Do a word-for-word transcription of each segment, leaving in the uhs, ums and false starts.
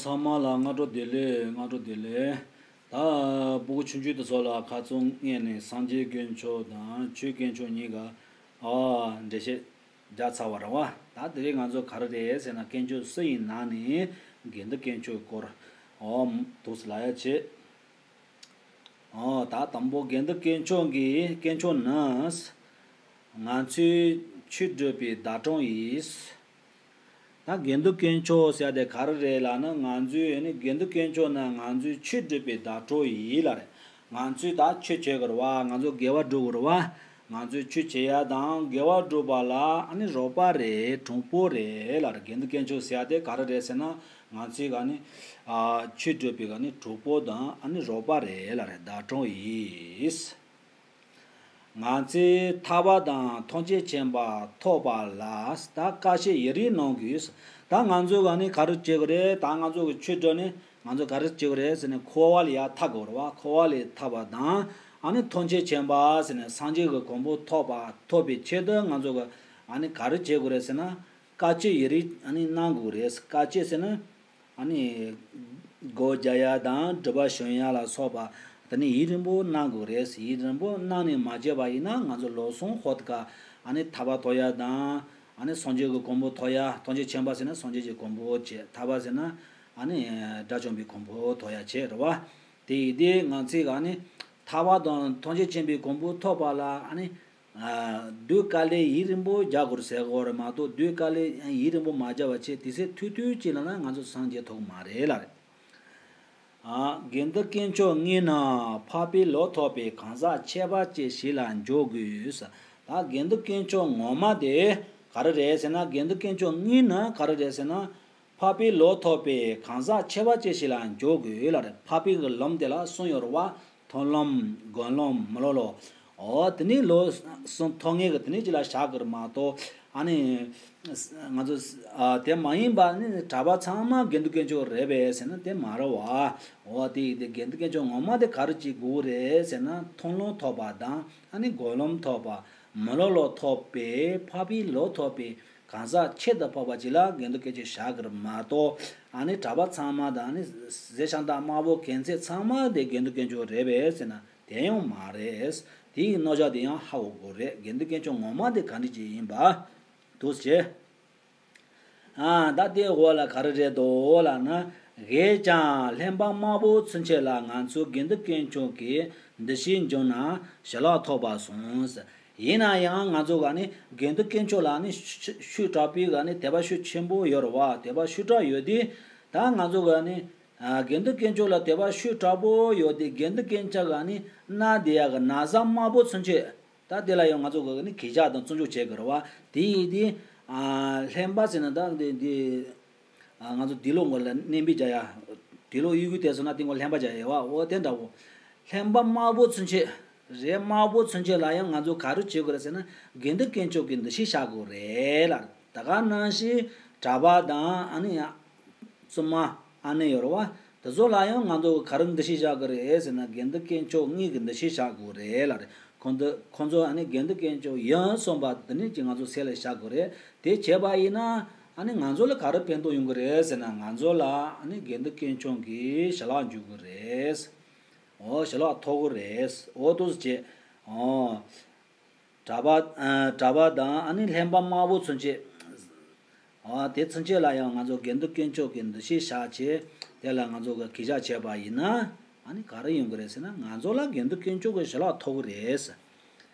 ཚང་མ་ལ་སྔ་དྲོ་བདེ་ལེགས། སྔ་དྲོ་བདེ་ལེགས། ད་སྤུ་གུ་ཆུང་ཆུང་དེ་ཚོ་ལ་ཁ་ཚོན་ངོས་ནས་སངས་རྒྱས་དཀོན་མཆོག་དང་ཆོས་དཀོན་མཆོག་གཉིས་ཀ་ཨ་འགྲེལ་བཤད་རྒྱག་ཚར་བ་རེད་བ། ད་དེ་རིང་ང་ཚོ་ག་རེ་རེད་ཟེར་ན། དཀོན་མཆོག་སུ་ཡི་ནང་ནས་དགེ་འདུན་དཀོན་མཆོག་སྐོར་ཨོ་འདུག་སེ་ལབ་ཡ་བྱེད། ཨོ་ད་དང་པོ་དགེ་འདུན་དཀོན་མཆོག་གི་དཀོན་མཆོག་ནི། ང་ཚོའི་ཆོས་སྒྲུབ་པའི་བདག་སྲུང་ཡིན། ད་དགེ་འདུན་དཀོན་མཆོག་ཟེར་དེ་ག་རེ་རེད་ལབ་ན། ང་ཚོའི་ཨ་ནི་དགེ་འདུན་དཀོན་མཆོག་ནི་ང་ཚོའི་ཆོས་སྒྲུབ་པའི་བདག་སྲུང་ཡིན་ལབ་རེད། ང་ཚོས་ད་ཆོས་བྱེད་དགོས་རེད་བ། ང་ཚོ་དགེ་བ་སྒྲུབ་དགོས་རེད་བ། ང་ཚོས་ཆོས་བྱེད་ཡ་དང་དགེ་བ་སྒྲུབ་པ་ལ་ཨ་ནི་རོགས་པ་རེད། གྲོགས་པོ་རེད་ལབ་རེད། དགེ་འདུན་དཀོན་མཆོག་ཟེར་ཡ་དེ་ག་རེ་རེད་ཟེར་ན། ང་ཚོའི་ག་ནི་ཨ་ཆོས་སྒྲུབ་པའི་ག་ནི་གྲོགས་པོ་དང་ཨ་ནི་རོགས་པ་རེད་ལབ་རེད། བདག་སྲུང་ཡིན། ང་ཚོས་ཐར་པ་དང་ཐམས་ཅད་མཁྱེན་པ་ཐོབ་པ་ལ་ད་བཀའ་ཆོས་ཡིད་རིག་གནང་དགོས། ད་ང་ཚོས་ག་ནི་ག་རེ་བྱེད་དགོས་རེད། ད་ང་ཚོ་གི་ཆོས་སྒྲུབ་ནི་ང་ཚོ་ག་རེ་བྱེད་དགོས་རེད་ཟེར་ནས། འཁོར་བ་ལས་ཡར་ཐར་དགོས་རེད་བ། འཁོར་བ་ལས་ཐར་པ་དང་ཨ་ནི་ཐམས་ཅད་མཁྱེན་པ་ཟེར་ནས་སངས་རྒྱས་ཀྱི་གོ་འཕང་ཐོབ་པ་ཐོབ་པའི་ཆེད་དུ་ང་ཚོ་གི་ཨ་ནི་ག་རེ་བྱེད་དགོས་རེད་ཟེར་ན། བཀའ་ཆོས་ཡིད་རིག་ཨ་ནི་གནང་དགོས་རེད། བཀའ་ཆོས་ཟེར་ན་ཨ་ནི་སྒོ་རྒྱག་ཡ་དང་སྒྲུབ་པ་གཞུང་ཡ་ལ་སོགས་པ་དེ་ནི་ཡིད་རིང་པོ་གནང་དགོས་རེད། ཡིད་རིང་པོ་གནང་ནས་མ་བྱས་པ་ཡིན་ན། ང་ཚོ་ལོ་གསུམ་ཧོར་ཏི་ཀ་ཨ་ནི་ཐར་པ་ཐོབ་ཡ་དང་། ཨ་ནི་སངས་རྒྱས་ཀྱི་གོ་འཕང་ཐོབ་ཡ། ཐམས་ཅད་མཁྱེན་པ་ཟེར་ན་སངས་རྒྱས་ཀྱི་གོ་འཕང་བྱེད། ཐར་པ་ཟེར་ན་ཨ་ནི་དགྲ་བཅོམ་པའི་གོ་འཕང་ཐོབ་ཡ་བྱེད་རེད་བ། དེ་ཡིན་དུས་ང་ཚོས་ཨ་ནི་ཐར་པ་དང་ཐམས་ཅད་མཁྱེན་པའི་གོ་འཕང་ཐོབ་པ་ལ་ཨ་ནི་ཨ་སྡུག་དཀའ་ལས་ཡིད་རིང་པོ་རྒྱག་དགོས་ཟེར་གོ་རེད་མ་གཏོགས། སྡུག་དཀའ་ལས་ཡིད་རིང་པོ་མ་རྒྱག་པ་བྱས། དུས་ཚོད་ཐུང་ཐུང་ཅིག་ལ་ན་ང་ཚོ་སངས་རྒྱས་ཐོབ་ཀྱི་མ་རེད་ལབ་རེད། ཨ་དགེ་འདུན་དཀོན་མཆོག་གཉིས་ནི་འཕགས་པའི་ལུས་ཐོབ་པའི་གང་ཟག་ཁྱད་པར་ཅན་ཞིག་ལ་འཇོག་དགོས། ད་དགེ་འདུན་དཀོན་མཆོག་ངོ་མ་དེ་ག་རེ་རེད་ཟེར་ན། དགེ་འདུན་དཀོན་མཆོག་གཉིས་ནི་ག་རེ་རེད་ཟེར་ན། འཕགས་པའི་ལུས་ཐོབ་པའི་གང་ཟག་ཁྱད་པར་ཅན་ཞིག་ལ་འཇོག་དགོས་ལབ་རེད། འཕགས་པའི་གི་ལམ་དེ་ལ་གསུམ་ཡོད་རེད་བ། མཐོང་ལམ། སྒོམ་ལམ། མི་སློབ་ལམ། འོ་དེ་ནི་ལུས་གསུམ་ཐོབ་མཁན་གི་དེ་ནི་ཅིག་ལ་བཞག་དགོས་རེད་མ་གཏོགས། ཨ་ནི་ང་ཚོ་ཨ་དེ་མ་ཡིན་པ་ནི་གྲྭ་པ་ཚང་མ་དགེ་འདུན་དཀོན་མཆོག་རེད་པས་ཟེར་ན་དེ་མ་རེད་བ། འོ་དེ་ཡིན་དུས་དགེ་འདུན་དཀོན་མཆོག་ངོ་མ་དེ་ག་རེ་བྱེད་དགོས་རེད་ཟེར་ན། མཐོང་ལམ་ཐོབ་པ་དང་ཨ་ནི་སྒོམ་ལམ་ཐོབ་པ། མི་སློབ་ལམ་ཐོབ་པའི་འཕགས་པའི་ལུས་ཐོབ་པའི་གང་ཟག་ཁྱད་དུ་འཕགས་པ་ཅིག་ལ་དགེ་འདུན་དཀོན་མཆོག་བཞག་གི་རེད་མ་གཏོགས། ཨ་ནི་གྲྭ་པ་ཚང་མ་དང་ཨ་ནི་ཟས་ཤམ་ཐབས་དམར་པོ་གྱོན་ཚད་ཚང་མ་དེ་དགེ་འདུན་དཀོན་མཆོག་རེད་པས་ཟེར་ན་དེ་ཡང་མ་རེད། དེ་ཡི་རྣམ་གཞག་དེ་ཡང་ཧ་གོ་དགོས་རེད། དགེ་འདུན་དཀོན་མཆོག་ངོ་མ་དེ་ག་འདྲ་ཅིག་ཡིན་པ། འདུག་སེ་བྱས། ཨ་ད་དེའི་འོག་ལ་ག་རེ་རེད་འདུག་ལབ་ན། གཞན་ཀྱང་ལྷན་པ་དམར་པོ་ཚུན་ཆད་ལ་ང་ཚོ་དགེ་འདུན་དཀོན་མཆོག་གི་འདུ་ཤེས་འབྱུང་ན་ཞི་ལྷག་ཐོབ་པར་གསུངས། ཡིན་ན་ཡང་ང་ཚོ་ག་ནི་དགེ་འདུན་དཀོན་མཆོག་ལ་ནི་ཤུགས་ཤུགས་དྲག་པོའི་ག་ནི་དད་པ་ཤུགས་ཆེན་པོ་ཡོད་རེད་བ། དད་པ་ཤུགས་དྲག་ཡོད་དུས། ད་ང་ཚོ་ག་ནི་ཨ་དགེ་འདུན་དཀོན་མཆོག་ལ་དད་པ་ཤུགས་དྲག་པོ་ཡོད་དུས། དགེ་འདུན་དཀོན་མཆོག་ག་ནི་ན་བསྡད་ཡག་གི་ན་བཟའ་དམར་པོ་ཚུན་ཆད། ད་དེ་ལ་ཡང་ང་ཚོ་གི་ནི་གུས་ཞབས་དང་བརྩི་འཇོག་བྱེད་དགོས་རེད་བ། དེ་ཡིན་དུས་ཨ་ལྷན་པ་ཟེར་ན་ད་འདི་འདི་ཨ་ང་ཚོ་འདི་ལོ་ངོ་ལ་གནན་པའི་རྒྱ་ཡ། འདི་ལོ་གཡུག་གུ་དེ་སོང་ན་དེ་ངོ་ལྷན་པ་རྒྱ་ཡ་བ། འོ་དེ་འདྲ་བོ། ལྷན་པ་དམར་པོ་ཚུན་ཆད། རས་དམར་པོ་ཚུན་ཆད་ལ་ཡང་ང་ཚོ་ག་རེ་བྱེད་དགོས་རེད་ཟེར་ན། དགེ་འདུན་དཀོན་མཆོག་གི་འདུ་ཤེས་བཞག་དགོས་རེད་ལ། ད་ག་ནང་བཞིན་གྲྭ་པ་དང་ཨ་ནི་ཡང་བཙུན་མ་ཨ་ནེ་ཡོད་རེད་བ། དེ་ཚོ་ལ་ཡང་ང་ཚོ་ག་རེ་འདུ་ཤེས་བཞག་དགོས་རེད་ཟེར་ན། དགེ་འདུན་དཀོན་མཆོག་གཉིས་ཀྱི་འདུ་ཤེས་བཞག་དགོས་རེད་ལ། ཁོང་ཚོ་ཁོང་ཚོ་ཨ་ནི་དགེ་འདུན་དཀོན་མཆོག་ཡིན་བསམ་པ་དེ་ནས་ཀྱི་ང་ཚོ་སེམས་ལ་བཞག་དགོས་རེད། དེ་བྱས་པ་ཡིན་ན་ཨ་ནི་ང་ཚོ་ལ་ག་རེ་ཕན་ཐོགས་ཡོང་གི་རེད་ཟེར་ན། ང་ཚོ་ལ་ཨ་ནི་དགེ་འདུན་དཀོན་མཆོག་གི་ཞི་ལྷག་འཇུག་གི་རེད། འོ་ཞི་ལྷག་ཐོབ་གི་རེད། འོ་འདུག་སེ་བྱས། འོ། གྲྭ་པ་ཨ་གྲྭ་པ་དང་ཨ་ནི་ལྷན་པ་དམར་པོ་ཚུན་ཆད། ཨ་དེ་ཚུན་ཆད་ལ་ཡང་ང་ཚོ་དགེ་འདུན་དཀོན་མཆོག་གི་འདུ་ཤེས་བཞག་བྱས། དེ་ལ་ང་ཚོ་གི་གུས་ཞབས་བྱས་པ་ཡིན་ན། ཨ་ནི་ག་རེ་ཡོང་གི་རེད་ཟེར་ན། ང་ཚོ་ལ་དགེ་འདུན་དཀོན་མཆོག་གི་ཞི་ལྷག་ཐོབ་གི་རེད།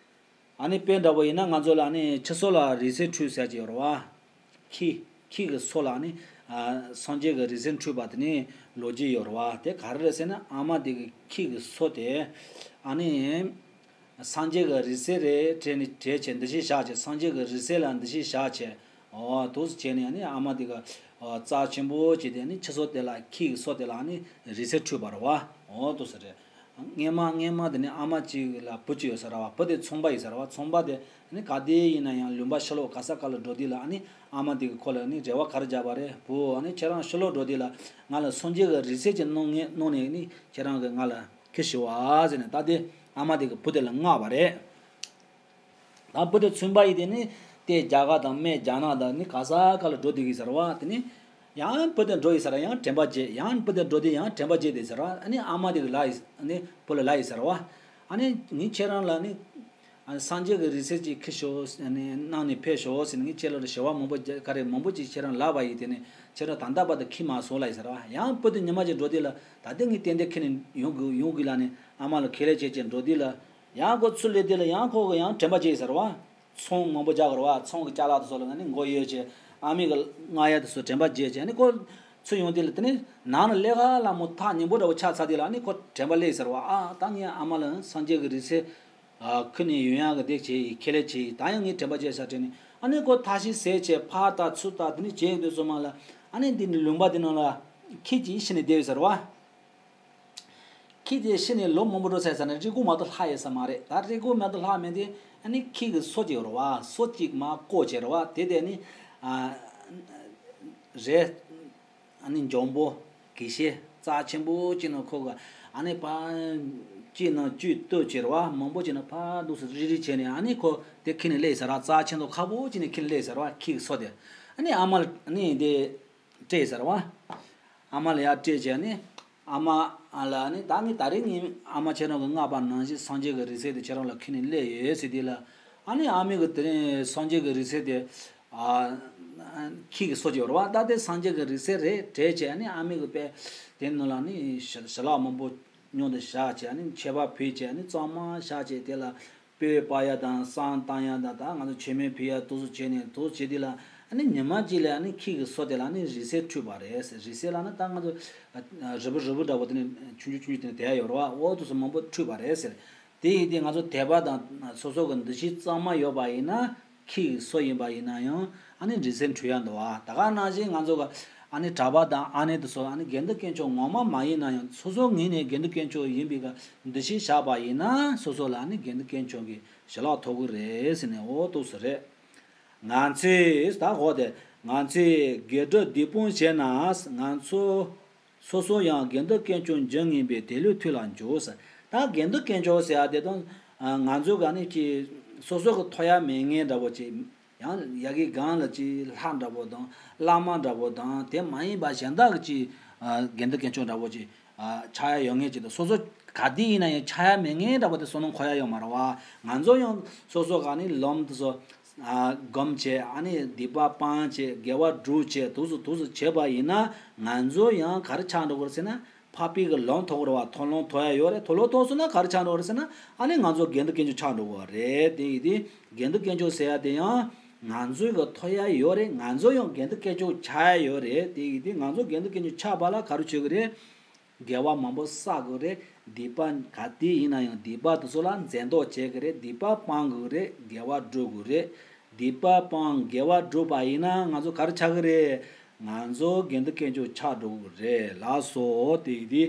ཨ་ནི་དཔེ་འདྲ་པོ་ཡིན་ན། ང་ཚོ་ལ་ཨ་ནི་ཆུ་སྲོག་ལ་རིང་བསྲེལ་འཁྲུད་ཟེར་གྱི་ཡོད་རེད་བ། ཁྱི། ཁྱི་གི་སོ་ལ་ནི་ཨ་སངས་རྒྱས་ཀྱི་རིང་བསྲེལ་འཁྲུད་པ་དེ་ནི་ལོ་རྒྱུས་ཡོད་རེད་བ། དེ་ག་རེ་རེད་ཟེར་ན། ཨ་མ་དེ་གི་ཁྱི་གི་སོ་དེ་ཨ་ནི་སངས་རྒྱས་ཀྱི་རིང་བསྲེལ་རེད་དྲན་ནི་དྲན་བྱས། འདུ་ཤེས་བཞག་བྱས། སངས་རྒྱས་ཀྱི་རིང་བསྲེལ་ལ་འདུ་ཤེས་བཞག་བྱས། འོ་འདུག་སེ་བྱས་ནས་ཨ་ནི་ཨ་མ་དེ་གི་ཨ་རྩ་ཆེན་པོ་བྱས་ཏེ་ནི་ཆུ་སྲོག་དེ་ལ། ཁྱི་གི་སོ་དེ་ལ་ནི་རིང་བསྲེལ་འཁྲུད་པ་རེད་བ། འོ་འདུག་སེ་རེད། སྔོན་མ་སྔོན་མ་དེ་ནི་ཨ་མ་གཅིག་ལ་བུ་གཅིག་ཡོད་ས་རེད་བ། བུ་དེ་ཚོང་པ་ཡིན་ས་རེད་བ། ཚོང་པ་དེ་ནི་ག་དུས་ཡིན་ན་ཡང་ལུང་པ་ཕྱི་ལོགས་ག་ས་ག་ལ་འགྲོ་དུས་ལ། ཨ་ནི་ཨ་མ་དེ་གིས་ཁོ་ལ་ནི་རེ་བ་ག་རེ་བརྒྱབ་པ་རེད། བུ། ཨ་ནི་ཁྱེད་རང་ཕྱི་ལོགས་འགྲོ་དུས་ལ་ང་ལ་སངས་རྒྱས་ཀྱི་རིང་བསྲེལ་ཅིག་གནང་ངེས་གནང་ནས་ནི་ཁྱེད་རང་གིས་ང་ལ་ཁྱེར་ཤོག་ཨ་ཟེར་ནས། ད་དེ་ཨ་མ་དེ་གིས་བུ་དེ་ལ་མངགས་པ་རེད། ད་བུ་དེ་ཚོང་པ་ཡིན་དུས་ནི་དེ་རྒྱ་གར་དང་སྨད་རྒྱ་ནག་དང་ནི་ག་ས་ག་ལ་འགྲོ་བསྡད་ཀྱི་ས་རེད་བ། དེ་ནི་ ཡང་བུ་དེ་འགྲོ་ཡི་ཟེར་བ། ཡང་དྲན་པ་བརྗེད། ཡང་བུ་དེ་འགྲོ་དུས་ཡང་དྲན་པ་བརྗེད་དེ་ཟེར་བ། ཨ་ནི་ཨ་མ་དེ་གི་ལབ་ཡི། ཨ་ནི་བུ་ལ་ལབ་ཡི་ཟེར་བ། ཨ་ནི་ངས་ཁྱེད་རང་ལ་ནི། ཨ་ནི་སངས་རྒྱས་ཀྱི་རིགས་སུ་ཅིག་ཁྱེར་ཤོག། ཨ་ནི་གནང་ནས་ཕེབས་ཤོག་ཟེར་ནས། ངས་ཁྱེད་ལ་ཞུ་བ་མང་པོ་བརྒྱ་ག་རེ་མང་པོ་ཅིག་ཁྱེད་རང་ལབ་པ་ཡིན། དེ་ནས་ཁྱེད་རང་ད་ལྟ་བར་དུ་ཁྱེར་མ་སོང་ལབ་ཡི་ཟེར་བ། ཡང་བུ་དེ་ཉི་མ་ཅིག་འགྲོ་དུས་ལ། ད་ལྟ་ངས་ཏན་ཏན་ཁྱེར་ནས་ཡོང་དགོས་ཡོང་གི་ལབ་ནས་ཨ་མ་ལ་ཁས་ལེན་བྱས་བྱས་འགྲོ་དུས་ལ། ཡང་ཁོ་ཚུར་སླེབས་དུས་ལ་ཡང་ཁོ་གི་ཡང་དྲན་པ་བརྗེད་ཡི་ཟེར་བ། ཚོང་མང་པོ་རྒྱག་གི་རེད་བ། ཚོང་གི་ཅ་ལག་དེ་ཚོ་ལ་ཨ་ནི་མགོ་གཡོག་བྱས། ཨ་མའི་གི་མངགས་ཡ་དེ་ཚོ་དྲན་པ་བརྗེད་བྱས། ཨ་ནི་ཁོ་ཚུར་ཡོང་དུས་ལ། དེ་ནས་ནང་ལ་སླེབས་ཁ་ལ་མོ་ཐག་ཉེ་པོ་འདྲ་བོ་ཆགས་ཚར་དུས་ལ། ཨ་ནི་ཁོ་དྲན་པ་སླེབས་ཟེར་བ། ཨ་ད་ངས་ཨ་མ་ལ་སངས་རྒྱས་ཀྱི་རིགས་སུ་ཨ་ཁྱེར་ནས་ཡོང་ཡག་གི་དེ་བྱས་ཡི། ཁས་ལེན་བྱས་ཡི། ད་ཡང་ངས་དྲན་པ་བརྗེད་ཤག་དྲན་ནས། ཨ་ནི་ཁོ་ཐག་ཤིང་ཟས་བྱས། ཕར་ལྟ་ཚུར་ལྟ། དེ་ནས་བྱས་ཡོང་དུས་ཙམ་པ་ལ། ཨ་ནི་འདི་ནི་ལུང་པ་འདི་ནང་ལ་ཁྱི་ཅིག་ཤི་ནས་བསྡད་ཡོད་ཟེར་བ། ཁྱི་དེ་ཤི་ནས་ལོ་མང་པོ་འགྲོ་ཚར་ས་ནས་རུས་ཁུག་མ་གཏོགས་ལྷག་ཡོད་ས་མ་རེད། ད་རུས་ཁུག་མ་གཏོགས་ལྷག་མེད་དུས། ཨ་ནི་ཁྱི་གི་སོ་ཅིག་ཡོད་རེད་བ། སོ་ཅིག་མར་བརྐོས་བྱས་རེད་བ། དེ་དེ་ནི་ཨ་རས། ཨ་ནི་འཇམ་པོ། གི་ཤེལ་རྩ་ཆེན་པོ་ཅིག་ནང་ཁོ་ག་ཨ་ནི་ཕར་ཅིག་ནང་བཅུད་བཏོན་བྱས་རེད་བ། མང་པོ་ཅིག་ནང་ཕར་འདུག་སེ་རིལ་རིལ་བྱས་ནས། ཨ་ནི་ཁོ་དེ་ཁྱེར་ནས་སླེབས་ཟེར་བ། རྩ་ཆེན་པོ་ཁག་པོ་ཅིག་ནས་ཁྱེར་ནས་སླེབས་ཟེར་བ། ཁྱི་གི་སོ་དེ། ཨ་ནི་ཨ་མ་ལ་ཨ་ནི་དེ་སྤྲད་ཟེར་བ། ཨ་མ་ལ་ཡར་སྤྲད་བྱས། ཨ་ནི་ཨ་མ་ལ་ཨ་ནི་ད་ངས་ད་རེས་ངས་ཨ་མ་ཁྱེད་རང་གིས་མངགས་པ་ནང་བཞིན་སངས་རྒྱས་ཀྱི་རིགས་སུ་དེ་ཁྱེད་རང་ལ་ཁྱེར་ནས་སླེབས་ཡོད་ཟེར་དུས་ལ། ཨ་ནི་ཨ་མས་གི་དེ་རིང་སངས་རྒྱས་ཀྱི་རིགས་སུ་དེ། ཨ་ཁྱི་གི་སོ་ཅིག་ཡོད་རེད་བ། ད་དེ་སངས་རྒྱས་ཀྱི་རིགས་སུ་རེད་དྲན་བྱས། ཨ་ནི་ཨ་མས་གི་དཔེ་དེ་ནང་ལ་ནི་ཞལ་ཞལ་ལག་མང་པོ་མཉམ་དུ་བཞག་བྱས། ཨ་ནི་མཆོད་པ་ཕུལ་བྱས། ཨ་ནི་གཙང་མ་བཞག་བྱས། དེ་ལ་སྤོས་སྤར་ཡ་དང་བསང་བཏང་ཡ་དང་། ད་ང་ཚོ་མཆོད་མེ་ཕུལ་ཡ་དེ་ཚོ་བྱས་ནས། དེ་ཚོ་བྱེད་དུས་ལ། ཨ་ནི་ཉི་མ་གཅིག་ལ་ཨ་ནི་ཁྱི་གི་སོ་དེ་ལ་ཨ་ནི་རིགས་སུ་འཁྲུད་པ་རེད་ཟེར། རིགས་སུ་ལབ་ན་ད་ང་ཚོ་རིལ་བུ་རིལ་བུ་འདྲ་པོ་དེ་ནི་ཆུང་ཆུང་ཆུང་ཆུང་དེ་ནི་དེ་ཡ་ཡོད་རེད་བ། འོ་དེ་ཚོ་མང་པོ་འཁྲུད་པ་རེད་ཟེར། དེ་ཡིན་དུས་ང་ཚོ་དད་པ་དང་སོ་སོ་གི་འདུ་ཤེས་གཙང་མ་ཡོད་པ་ཡིན་ན། ཁྱི་གི་སོ་ཡིན་པ་ཡིན་ན་ཡང་ཨ་ནི་རིགས་སུ་འཁྲུད་ཡ་འདུག་བ། ད་ག་ནང་བཞིན་ང་ཚོ་གི་ཨ་ནི་གྲྭ་པ་དང་ཨ་ནེ་དེ་ཚོ་ཨ་ནི་དགེ་འདུན་དཀོན་མཆོག་ངོ་མ་མ་ཡིན་ན་ཡང་། སོ་སོ་ངོས་ནས་དགེ་འདུན་དཀོན་མཆོག་ཡིན་པའི་གི་འདུ་ཤེས་བཞག་པ་ཡིན་ན། སོ་སོ་ལ་ཨ་ནི་དགེ་འདུན་དཀོན་མཆོག་གི་ཞལ་ལག་ཐོབ་གི་རེད་ཟེར་ནས། འོ་འདུག་སེ་རེད། ང་ཚོས་ད་གོ་དེ། ང་ཚོས་དགེ་སྒྲུབ་སྡིག་སྤོང་བྱས་ན། ང་ཚོ་སོ་སོ་ཡང་དགེ་འདུན་དཀོན་མཆོག་འབྱུང་ངེས་པའི་དེ་ལུས་མཐུ་ལ་འཇུག་ཟེར། ད་དགེ་འདུན་དཀོན་མཆོག་ཟེར་ཡ་དེ་དང་། ང་ཚོ་ག་ནི་ཅིག་སོ་སོ་གི་ཐོབ་ཡ་མེད་མཁན་འདྲ་པོ་ཅིག། ཡང་ཡ་གི་སྒང་ལ་ཅིག་ལྷ་འདྲ་པོ་དང་བླ་མ་འདྲ་པོ་དང་། དེ་མ་ཡིན་པ་གཞན་དག་གི་ཅིག་དགེ་འདུན་དཀོན་མཆོག་འདྲ་པོ་ཅིག་ཆགས་ཡ་ཡོད་མཁན་ཅིག་དང་། སོ་སོ་ག་དུས་ཡིན་ན་ཡང་ཆགས་ཡ་མེད་མཁན་འདྲ་པོ་དེ་བསོད་ནམས་འཁོར་ཡ་ཡོད་མ་རེད་བ། ང་ཚོ་ཡང་སོ་སོ་ག་ནི་ལམ་དེ་ཚོ་སྒོམ་བྱས། ཨ་ནི་སྡིག་པ་སྤང་བྱས། དགེ་བ་སྒྲུབ་བྱས། དེ་ཚོ་དེ་ཚོ་བྱས་པ་ཡིན་ན། ང་ཚོ་ཡང་ག་རེ་ཆགས་འགྲོ་གི་རེད་ཟེར་ན། འཕགས་པའི་གི་ལམ་ཐོབ་ཀྱི་རེད་བ། མཐོང་ལམ་ཐོབ་ཡ་ཡོད་རེད། མཐོང་ལམ་ཐོབ་སོང་ན་ག་རེ་ཆགས་འགྲོ་གི་རེད་ཟེར་ན། ཨ་ནི་ང་ཚོ་དགེ་འདུན་དཀོན་མཆོག་ཆགས་འགྲོ་གི་རེད། དེ་ཡིན་དུས་དགེ་འདུན་དཀོན་མཆོག་ཟེར་ཡ་དེ་ཡང་ང་ཚོའི་གི་ཐོབ་ཡ་ཡོད་རེད། ང་ཚོ་ཡང་དགེ་འདུན་དཀོན་མཆོག་ཆགས་ཡ་ཡོད་རེད། དེ་ཡིན་དུས་ང་ཚོ་དགེ་འདུན་དཀོན་མཆོག་ཆགས་པ་ལ་ག་རེ་བྱེད་དགོས་རེད། དགེ་བ་མང་པོ་བསགས་དགོས་རེད། སྡིག་པ་ག་དུས་ཡིན་ན་ཡང་སྡིག་པ་དེ་ཚོ་ལ་འཛེམ་དོགས་བྱེད་དགོས་རེད། སྡིག་པ་སྤང་དགོས་རེད། དགེ་བ་སྒྲུབ་དགོས་རེད། སྡིག་པ་སྤང་། དགེ་བ་སྒྲུབ་པ་ཡིན་ན་ང་ཚོ་ག་རེ་ཆགས་ཀྱི་རེད། ང་ཚོ་དགེ་འདུན་དཀོན་མཆོག་ཆགས་འགྲོ་གི་རེད། ལགས་སོ། དེ་ཡིན་དུས་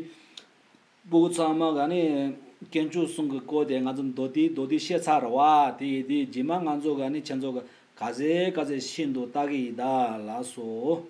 སྤུ་གུ་ཚང་མ་ག་ནི་དཀོན་མཆོག་གསུམ་གྱི་སྐོར་དེ་ང་ཚོ་མདོར་བསྡུས་མདོར་བསྡུས་བཤད་ཚར་རེད་བ། དེ་ཡིན་དུས་རྗེས་མ་ང་ཚོ་ག་ནི་ཁྱེད་ཚོ་ག་ག་ཚོད་ག་ཚོད་ཤེས་འདུག་ལྟ་གི་ཡིན་ད། ལགས་སོ།